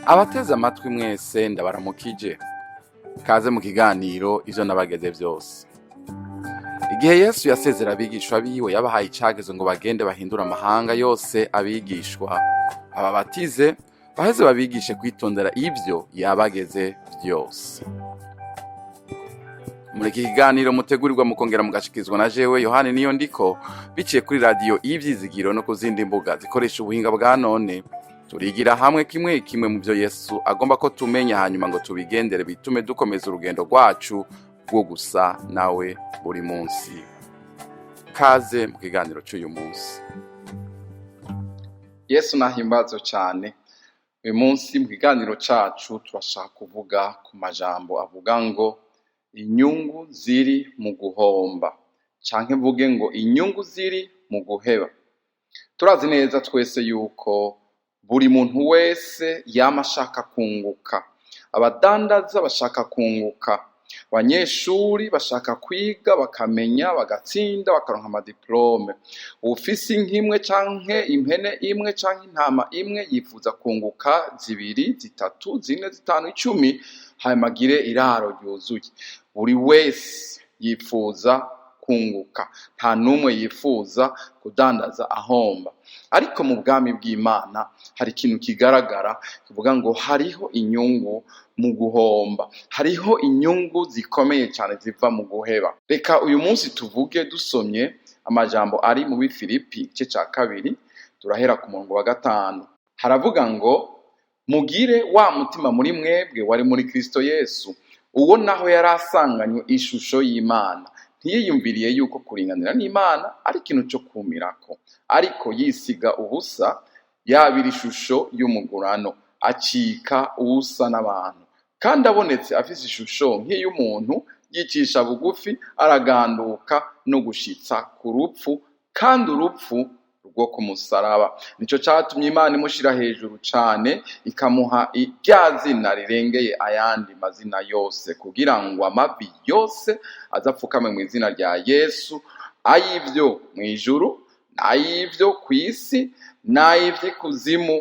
Abateze amatwi mwese, ndabaramukije. Kaze mu kiganiro Ivyo Nabageze Vyose. Igihe Yesu yasezera abigishwa biwe, yabahaye icagezo ngo bagende bahindure amahanga yose abigishwa, ababatize, baheze babigishe kwitondera ivyo yabageze vyose. Muri iki kiganiro mutegurirwa mukongera mugashikirizwa na jewe Yohani Niyo Ndiko, biciye kuri Radiyo Ivyizigiro no ku zindi mbuga zikoresha ubuhinga bwa none, turigira hamwe kimwe kimwe mu byo Yesu agomba ko tumenya, hanyuma ngo tubigendere, bitume dukomeza urugendo rwacu rwo gusa nawe buri munsi. Kaze mu kiganiro cy'uyu munsi. Yesu nahimbazwe cyane. Uyu munsi mu kiganiro cacu turashaka kuvuga ku majambo avuga ngo inyungu ziri mu guhomba, canke mvuge ngo inyungu ziri mu guheba. Turazi neza twese yuko buri muntu wese yama ashaka kunguka. Abadandaza bashaka kunguka, abanyeshuri bashaka kwiga, bakamenya, bagatsinda, bakaronka amadiplome. Uwufise inka imwe canke impene imwe canke intama imwe yifuza kunguka zibiri, zitatu, zine, zitanu, 10, hanyuma agire iraro ryuzuye. Buri wese yifuza kunguka, nta n'umwe yifuza kudandaza ahomba. Ariko mu bwami bw'Imana hari ikintu kigaragara kivuga ngo hariho inyungu mu guhomba, hariho inyungu zikomeye cyane ziva mu guheba. Reka uyu munsi tuvuge dusomye amajambo ari mu Bifilipi igice ca 2, turahera ku murongo wa 5. Haravuga ngo: "Mugire wa mutima muri mwebwe wari muri Kristo Yesu, uwo naho yari asanganywe ishusho y'Imana, ntiyiyumviriye yuko kuringanira n'Imana ari ikintu cyo kumirako, ariko yisiga ubusa, yabira ishusho y'umugurano, acika uwusa n'abantu. Kandi abonetse afise ishusho nk'iy'umuntu, yicisha bugufi, araganduka no gushitsa ku rupfu, kandi urupfu rwo ku musaraba. Nico catumye Imana imushira hejuru cane, ikamuha rya zina rirengeye ayandi mazina yose, kugira ngo amavi yose azapfukame mu izina rya Yesu, ay'ivyo mw'ijuru n'ay'ivyo kw'isi n'ay'ivy'ikuzimu,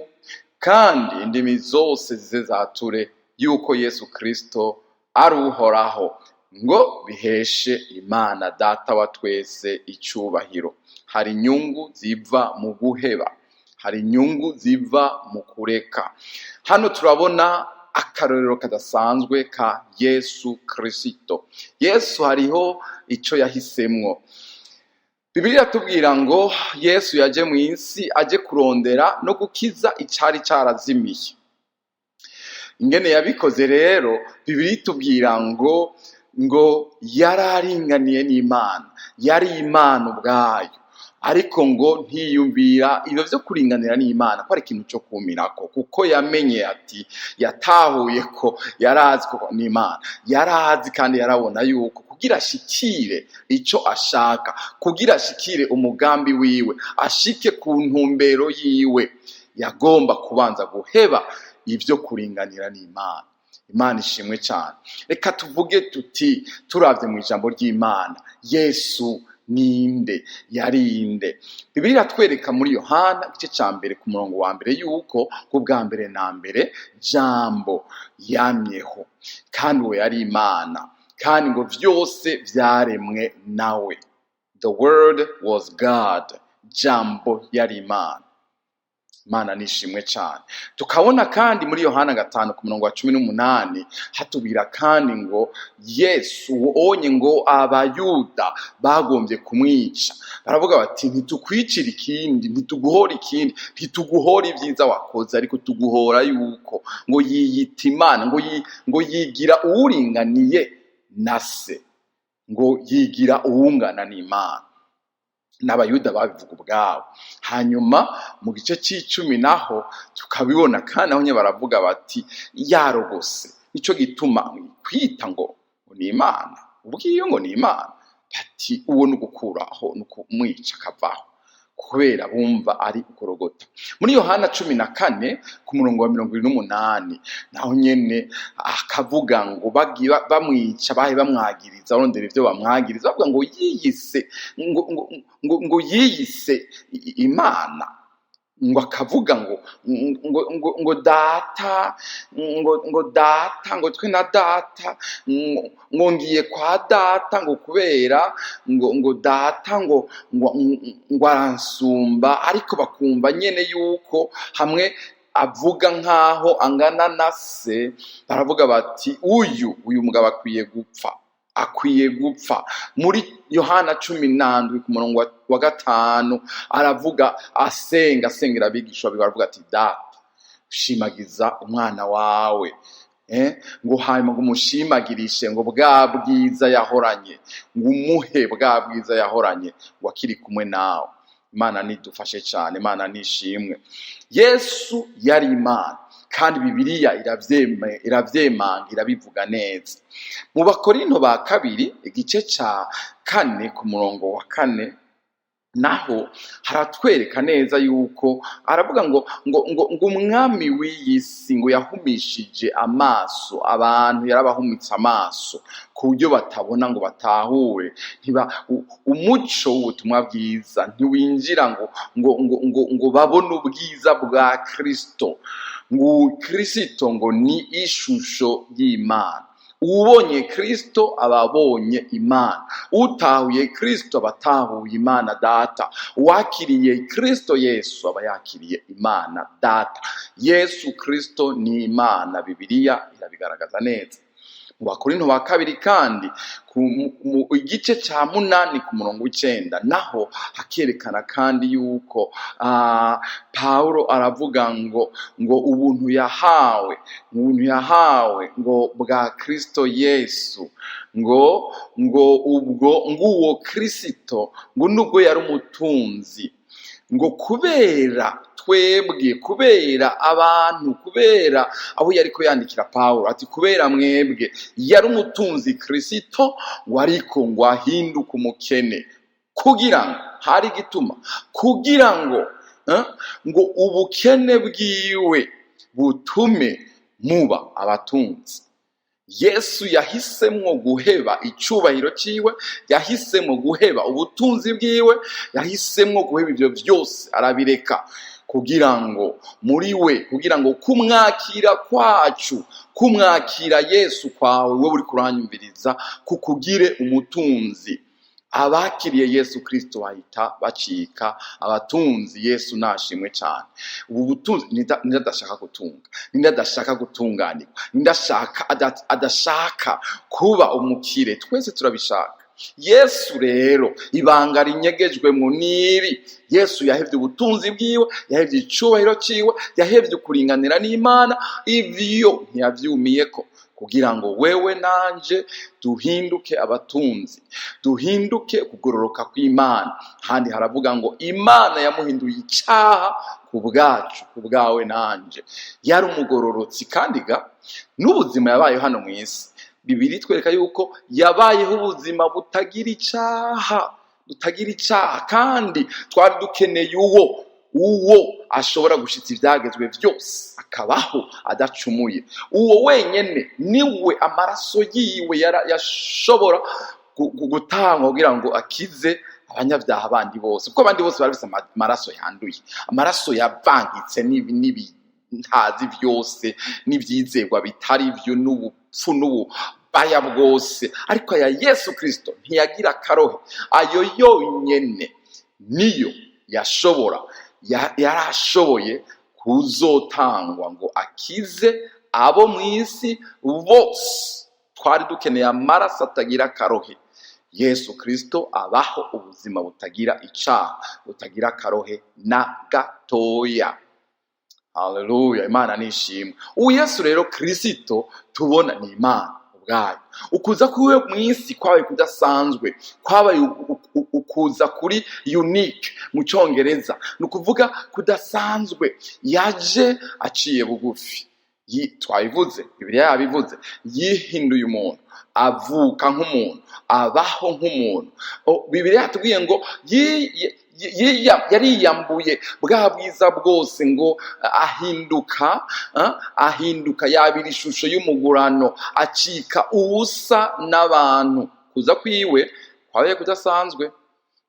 kandi indimi zose zize zature yuko Yesu Kristo ari Uhoraho, ngo biheshe Imana Data wa twese icubahiro." Hari inyungu ziva mu guheba, hari inyungu ziva mu kureka. Hano turabona akarorero kadasanzwe ka Yesu Kristo. Yesu hariho ico yahisemwo. Bibiliya iratubwira ngo Yesu yaje mu isi aje kurondera no gukiza icari carazimiye. Ingene yabikoze rero, Bibiliya itubwira ngo yararinganiye n'Imana, yari Imana ubwayo, ariko ngo ntiyumvira ibyo vyo kuringanira n'Imana ko ari ikintu co kumirako, kuko yamenye ati yatahuye ko yarazi ko n'Imana yarazi, kandi yarabona yuko kugira ashikire ico ashaka, kugira ashikire umugambi wiwe, ashike ku ntumbero yiwe, yagomba kubanza guheba ivyo kuringanira n'Imana. Imana ishimwe cyane. Reka tuvuge tuti: turavye mu ijambo ry'Imana, Yesu ninde? Yarinde? Bibiliya iratwereka muri Yohana igice ca 1 ku murongo wa 1 yuko ku bwa mbere na mbere Jambo yamyeho, kandi uwo yari Imana, kandi ngo vyose vyaremwe nawe. The Word was God. Jambo yari Imana. Imana nishimwe cyane. Tukabona kandi muri Yohana 5 ku murongo wa 18, hatubwira kandi ngo Yesu onye ngo Abayuda bagombye kumwica, baravuga bati: "Ntitukwicira ikindi, ntituguhora ikindi, ntituguhora ibyiza wakoze, ariko tuguhora yuko ngo yiyita Imana, ngo yigira uwuringaniye na Se, ngo yigira uwungana n'Imana." N'Abayuda babivuga ubwabo. Hanyuma mu gice c'icumi naho tukabibona kandi, naho nyene baravuga bati: "Yarogose, nico gituma kwita ngo ni Imana ubwiyo, ngo ni Imana." Bati: "Uwo ni ugukuraho, ni ukumwica akavaho," kubera bumva ari ukurogota. Muri Yohana 14 ku murongo wa 28 naho nyene akavuga ngo bagiye bamwica, bahe bamwagiriza, barondera ivyo bamwagiriza, bavuga ngo yiyise ngo, ngo yiyise Imana. Ngo akavuga ngo data, ngo data, ngo twe na data, ngo ngiye kwa data, ngo kubera ngo data ngo aransumba. Ariko bakumva nyene yuko hamwe avuga nkaho angana na se, baravuga bati: Uyu mugabo akwiye gupfa, akwiye gupfa." Muri Yohana 17 ku murongo wa 5 aravuga asenga, asengera abigishwa biwe, aravuga ati: "Data, shimagiza umwana wawe, ngo hanyuma ngo umushimagirishe ngo bwa bwiza yahoranye, ngo umuhe bwa bwiza yahoranye ngo akiri kumwe nawe." Imana nidufashe cyane, Imana nishimwe. Yesu yari Imana, kandi Bibiliya iravyemanga, irabivuga neza. Mu Bakorinto ba kabiri igice ca 4 ku murongo wa 4 naho haratwereka neza yuko aravuga ngo umwami w'iyi si ngo yahumishije amaso abantu, yarabahumitse amaso ku buryo batabona ngo batahure, ntiba umuco w'ubutumwa bwiza ntiwinjira ngo babone ubwiza bwa Kristo. Ngo Kristo ngo ni ishusho y'Imana. Uwubonye Kristo aba abonye Imana, utahuye Kristo aba atahuye Imana Data, uwakiriye Kristo Yesu aba yakiriye Imana Data. Yesu Kristo ni Imana, Bibiliya irabigaragaza neza. Mu Bakorinto ba kabiri kandi mu igice ca 8 ku murongo w'9 naho hakerekana kandi yuko Pawulo aravuga ngo ubuntu yahawe, ubuntu yahawe ngo bwa Kristo Yesu, ngo ubwo nguwo Kristo ngo nubwo yari umutunzi, ngo kubera twebwe, kubera abantu, kubera aho yariko yandikira Pawulo ati: "Kubera mwebwe yari umutunzi Kristo, ngo ariko ngo ahinduke umukene." Kugira ngo hari igituma, kugira ngo ubukene bwiwe butume muba abatunzi. Yesu yahisemwo guheba icubahiro ciwe, yahisemwo guheba ubutunzi bwiwe, yahisemwo guheba ivyo vyose arabireka kugira ngo muri we, kugira ngo kumwakira kwacu, kumwakira Yesu kwawe, wewe uriko uranyumviriza, kukugire umutunzi. Abakiriye Yesu Kristo bahita bacika abatunzi. Yesu nashimwe cyane. Ubu butunzi, ninde adashaka gutunga? Ninde adashaka gutunganirwa? Ninde adashaka kuba umukire? Twese turabishaka. Yesu rero, ibanga rinyegejwemwo nibi: Yesu yahevye ubutunzi bwiwe, yahevye icubahiro ciwe, yahevye ukuringanira n'Imana, ivyo ntiyavyumiyeko kugira ngo wewe nanje duhinduke abatunzi, duhinduke kugororoka kw'Imana. Handi haravuga ngo Imana yamuhinduye icaha ku bwacu, ku bwawe nanje. Yari umugororotsi, kandi ga n'ubuzima yabayeho hano mu isi, Bibiliya itwereka yuko yabayeho ubuzima butagira icaha, butagira icaha. Kandi twari dukeneye uwo ashobora gushitsa ivyagezwe vyose, akabaho adacumuye. Uwo wenyene niwe amaraso yiwe yashobora gutangwa kugira ngo akize abanyabyaha bandi bose, kuko abandi bose bari bafise amaraso yanduye, amaraso yavangitse n'ibintazi vyose n'ivyizerwa bitari vyo n'ubupfu n'ububaya bwose. Ariko aya Yesu Kristo ntiyagira akarohe. Ayo yonyene niyo yashobora, yarashoboye kuzotangwa ngo akize abo mu isi bose. Twari dukeneye amaraso atagira akarohe. Yesu Kristo abaho ubuzima butagira icaha, butagira akarohe na gatoya. Haleluya, Imana nishimwe. Ubu Yesu rero Kristo tubona ni Imana ubwayo. Ukuza kwiwe mu isi kwabaye kudasanzwe, kwabaye ukuza kuri unique mu Congereza, ni ukuvuga kudasanzwe. Yaje aciye bugufi. Twabivuze, Bibiliya yabivuze, yihinduye umuntu, avuka nk'umuntu, abaho nk'umuntu. Bibiliya yatubwiye ngo yariyambuye bwa bwiza bwose, ngo ahinduka yabira ishusho y'umugurano, acika ubusa n'abantu. Kuza kwiwe kwabaye kudasanzwe.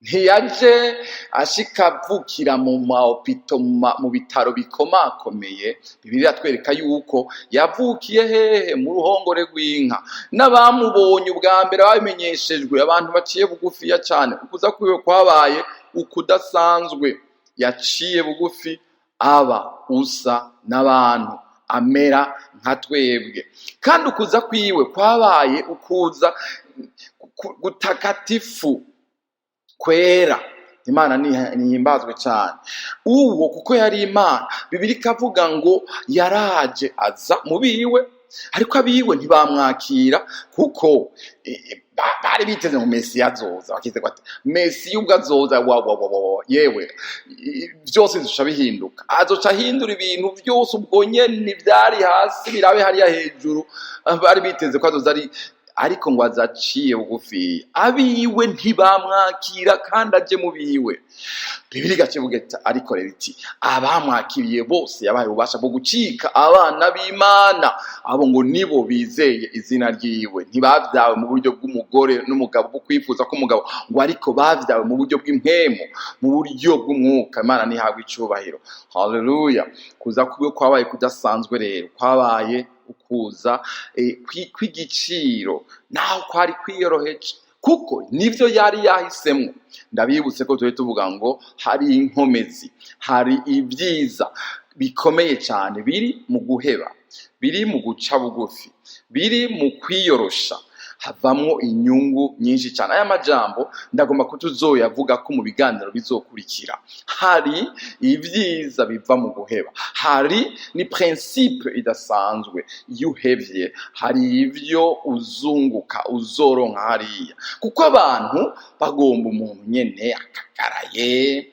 Ntiyaje ashika avukira mu ma hôpitaux, mu bitaro bikomakomeye. Bibiliya iratwereka yuko yavukiye hehe? Mu ruhongore rw'inka. N'abamubonye ubwa mbere babimenyeshejwe abantu baciye bugufiya cane. Ukuza kwiwe kwabaye ukudasanzwe. Yaciye bugufi, aba usa n'abantu, amera nka twebwe. Kandi ukuza kwiwe kwabaye ukuza gutagatifu, kwera. Imana nihimbazwe cyane. Uwo kuko yari Imana, Bibiliya ikavuga ngo yaraje aza mu biwe, ariko abiwe ntibamwakira, kuko bari biteze ngo Mesiya azoza, bakize ko ati Mesiya ubwo azoza, wa wa wa wa wa, yewe, byose bizoca bihinduka, azoca ahindura ibintu byose, ubwo nyene ivyari hasi birabe hariya hejuru. Bari biteze ko azoza ari, ariko ngo azaciye bugufi, abiwe ntibamwakira kandi aje mu biwe. Bibiliya igaca iti ariko rero iti abamwakiriye bose yabahaye ububasha bwo gucika abana b'Imana. Abo ngo nibo bizeye izina ryiwe. Ntibavyawe mu buryo bw'umugore n'umugabo, bwo kwifuza k'umugabo ngo, ariko bavyawe mu buryo bw'impemu, mu buryo bw'umwuka. Imana ntihabwe icubahiro. Haleluya! Kuza kwiwe kwabaye kudasanzwe rero, kwabaye ukuza kw'igiciro, naho kwari kwiyoroheje, kuko nivyo yari yahisemwo. Ndabibutse ko turi tuvuga ngo hari inkomezi, hari ibyiza bikomeye cyane biri mu guheba, biri mu guca bugufi, biri mu kwiyorosha. Havamwo inyungu nyinshi cyane. Aya majambo ndagomba ko tuzoyavuga ko mu biganiro bizokurikira. Hari ibyiza biva mu guheba, hari ni principe idasanzwe. Iyo uhevye, hari ibyo uzunguka, uzoronka hariya, kuko abantu bagomba umuntu nyene akagaraye,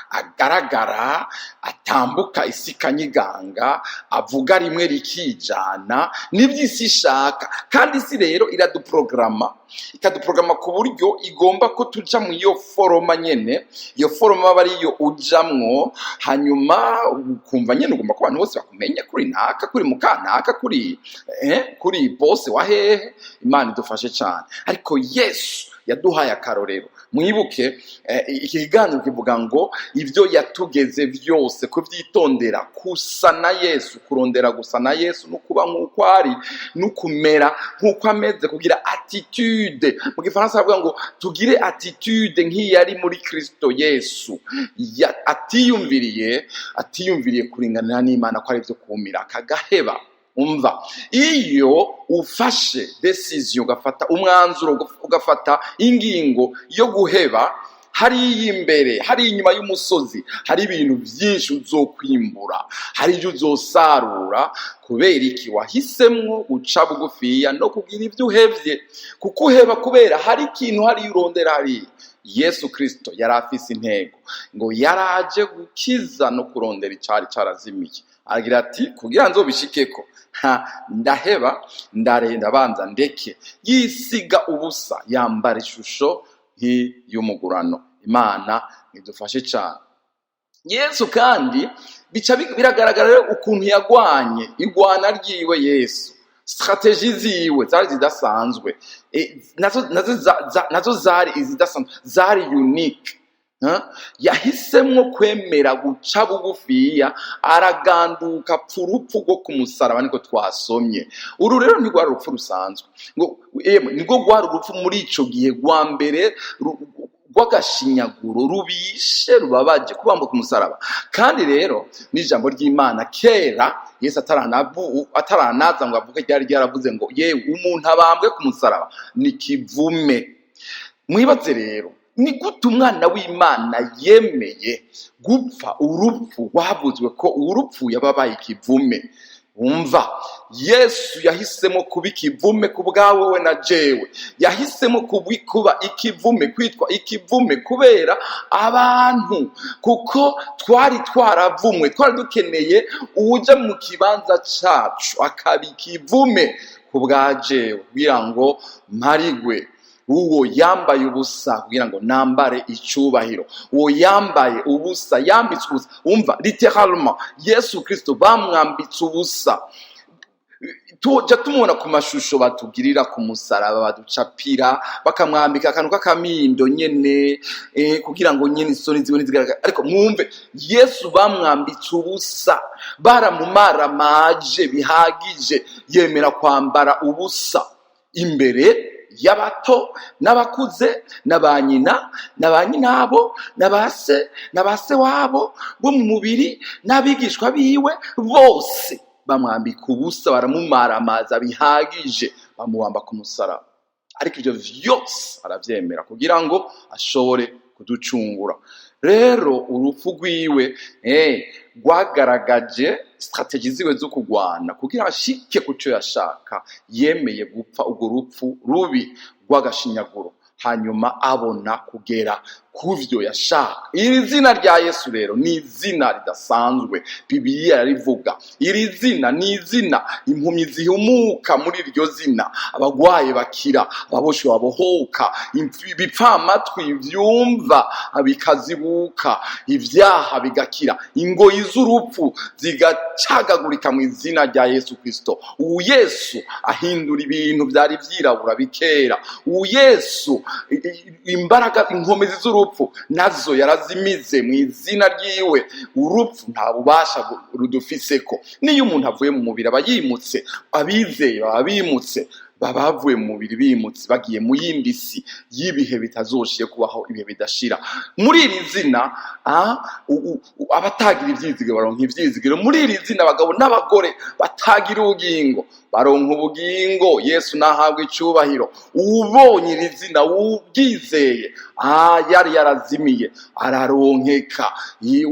Agaragara, atambuka isi ikanyiganga, avuga rimwe rikijana. Nibyo isi ishaka. Kandi isi rero iraduprograma, ikaduprograma ku buryo igomba ko tuja mu iyo forme nyene. Iyo forme aba ariyo ujamwo, hanyuma ukumva nyene ugomba ko abantu bose bakumenya kuri naka, kuri mukanaka, kuri bose wa hehe. Imana idufashe cyane. Ariko Yesu yaduhaye akarorero. Mwibuke iki kiganiro kivuga ngo ibyo yatugeze byose kubyitondera, kusa na Yesu, kurondera gusa na Yesu, no kuba nk'uko ari, no kumera nk'uko ameze, kugira attitude. Mu Gifaransa bavuga ngo tugire attitude nk'iyari muri Kristo Yesu. Atiyumviriye kuringanira n'Imana ko ari ibyo kumira, akagaheba. Umva, iyo ufashe décision, ugafata umwanzuro, ugafata ingingo yo guheba, hariya imbere, hari inyuma y'umusozi, hari ibintu byinshi uzokwimbura, hari ibyo uzosarura. Kubera iki? Wahisemwo guca bugufiya no kugira ibyo uhevye, kuko uheba kubera hari ikintu hariya urondera hariya. Yesu Kristo yari afise intego, ngo yaraje gukiza no kurondera icari carazimiye. Agira ati kugira nzobishikeko, ha ndaheba, ndarenda, banza ndeke. Yisiga ubusa, yambara ishusho nk'iy'umugurano. Imana nidufashe cyane. Yesu kandi bica biragaragara rero ukuntu yagwanye igwana ryiwe. Yesu, stratégies ziwe zari zidasanzwe. Nazo zari izidasanzwe, zari unique. Huh? Yahisemwo kwemera guca bugufiya, araganduka, apfa urupfu rwo ku musaraba, niko twasomye. Uru rero ntirwari urupfu rusanzwe, ngo yemwe nirwo rwari urupfu muri ico gihe rwa mbere rw'agashinyaguro, rubishe, rubabaje, kubambwa ku musaraba. Kandi rero n'ijambo ry'Imana kera, Yesu ataranaza ngo avuge, ryari ryaravuze ngo yewe umuntu abambwe ku musaraba ni kivume. Mwibaze rero, ni gute umwana w'Imana yemeye gupfa urupfu rwavuzwe ko urupfu yababaye ikivume? Umva, Yesu yahisemo kuba ikivume ku bwawe we na jewe. Yahisemo kuba ikivume, kwitwa ikivume kubera abantu, kuko twari twaravumwe, twari dukeneye uwuja mu kibanza cacu akaba ikivume ku bwa jewe, kugira ngo mparigwe. Uwo yambaye ubusa kugira ngo nambare icyubahiro. Uwo yambaye ubusa, yambitswe ubusa. Umva, littéralement, Yesu Kristo bamwambitse ubusa. Tuja tumubona ku mashusho batugirira ku musaraba, baducapira, bakamwambika akantu k'akamindo nyene, kugira ngo nyene isoni ziwe ntizigaragare. Ariko mwumve, Yesu bamwambitse ubusa, baramumaramaje bihagije, yemera kwambara ubusa imbere y'abato n'abakuze, na ba nyina na ba nyinabo, na ba se na ba se wabo bo mu mubiri, n'abigishwa biwe bose. Bamwambika ubusa, baramumaramaza bihagije, bamubamba ku musaraba. Ariko ibyo vyose aravyemera kugira ngo ashobore kuducungura. Rero urupfu rwiwe rwagaragaje stratégie ziwe zo kugwana kugira ashike ku cyo yashaka. Yemeye gupfa urwo rupfu rubi rw'agashinyaguro, hanyuma abona kugera ku vyo yashaka. Iri zina rya Yesu rero ni izina ridasanzwe, Bibiliya irarivuga. Iri zina ni izina impumyi zihumuka muri iryo zina, abagwaye bakira, ababoshwe babohoka, ibipfamatwi vyumva bikazibuka, ivyaha bigakira, ingoyi z'urupfu zigacagagurika mu izina rya Yesu Kristo. Ubu Yesu ahindura ibintu vyari vyirabura bikera. Ubu Yesu imbaraga, inkomezi z'urupfu nazo yarazimize mu izina ryiwe. Urupfu nta bubasha rudufiseko. Niyo umuntu avuye mu mubiri aba yimutse. Abizeye baba bimutse, baba bavuye mu mubiri, bimutse bagiye mu yindi si y'ibihe bitazoshiye kubaho, ibihe bidashira. Muri iri zina abatagira ivyizigiro baronka ivyizigiro. Muri iri zina abagabo n'abagore batagira ubugingo baronka ubugingo. Yesu nahabwa icubahiro. Ubonye iri zina, uryizeye, yari yarazimiye araronkeka.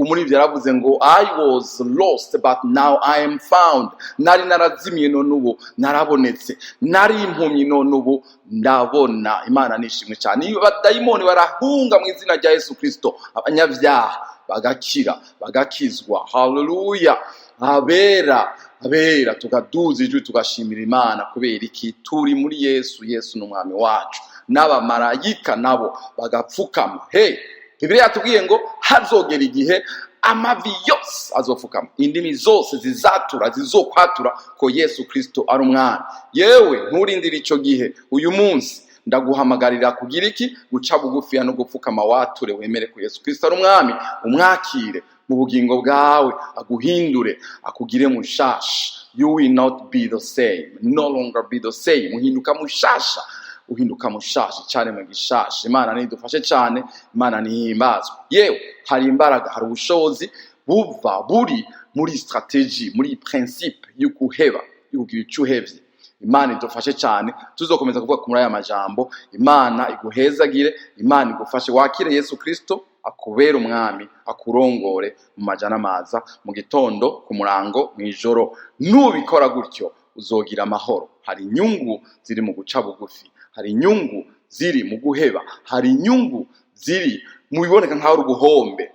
Umuririmbyi yaravuze ngo: "I was lost, but now I am found." Nari narazimiye, none ubu narabonetse. Nari impumyi, none ubu ndabona. Imana nishimwe cyane. Iyo abadayimoni barahunga mu izina rya Yesu Kristo, abanyabyaha bagakira, bagakizwa. Haleluya! Abera, abera tukaduza ijwi, tugashimira Imana. Kubera iki? Turi muri Yesu. Yesu ni umwami wacu. N'abamarayika nabo bagapfukama. Hey, Bibiliya yatubwiye ngo hazogera igihe amavi yose azopfukama, indimi zose zizatura, zizokwatura ko Yesu Kristo ari umwami. Yewe, nturindire ico gihe. Uyu munsi ndaguhamagarira kugira iki? Guca bugufiya no gupfukama, wature, wemere ko Yesu Kristo ari umwami, umwakire mu bugingo bwawe, aguhindure, akugire mushasha. You will not be the same, no longer be the same. Uhinduka mushasha, uhinduka mushasha, icaremwe gishasha. Imana nidufashe cyane, Imana nihimbazwe. Yewe, hari imbaraga, hari ubushobozi buva buri muri stratégie, muri principe y'uguheba, y'ukugira icyo uhevye. Imana idufashe cyane. Tuzokomeza kuvuga muri aya majambo. Imana iguhezagire, Imana igufashe wakire Yesu Kristo akubere umwami, akurongore mu maja n'amaza, mu gitondo, ku murango, mu ijoro. Nubikora gutyo uzogira amahoro. Hari inyungu ziri mu guca bugufi, hari inyungu ziri mu guheba, hari inyungu ziri mu biboneka nk'aho ari ubuhombe,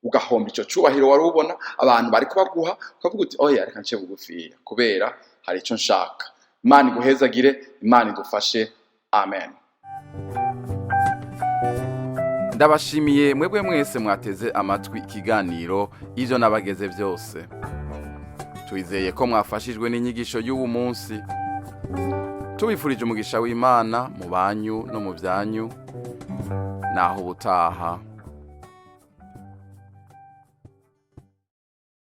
ugahomba icyo cyubahiro wari ubona abantu bari kubaguha, ukavuga uti: "Oya, reka nce bugufiya kubera hari icyo nshaka." Imana iguhezagire, Imana idufashe. Amen. Ndabashimiye mwebwe mwese mwateze amatwi ikiganiro Ibyo Nabageze Byose. Twizeye ko mwafashijwe n'inyigisho y'ubu munsi. Tubifurije umugisha w'Imana mu banyu no mu byanyu. Naho ubutaha.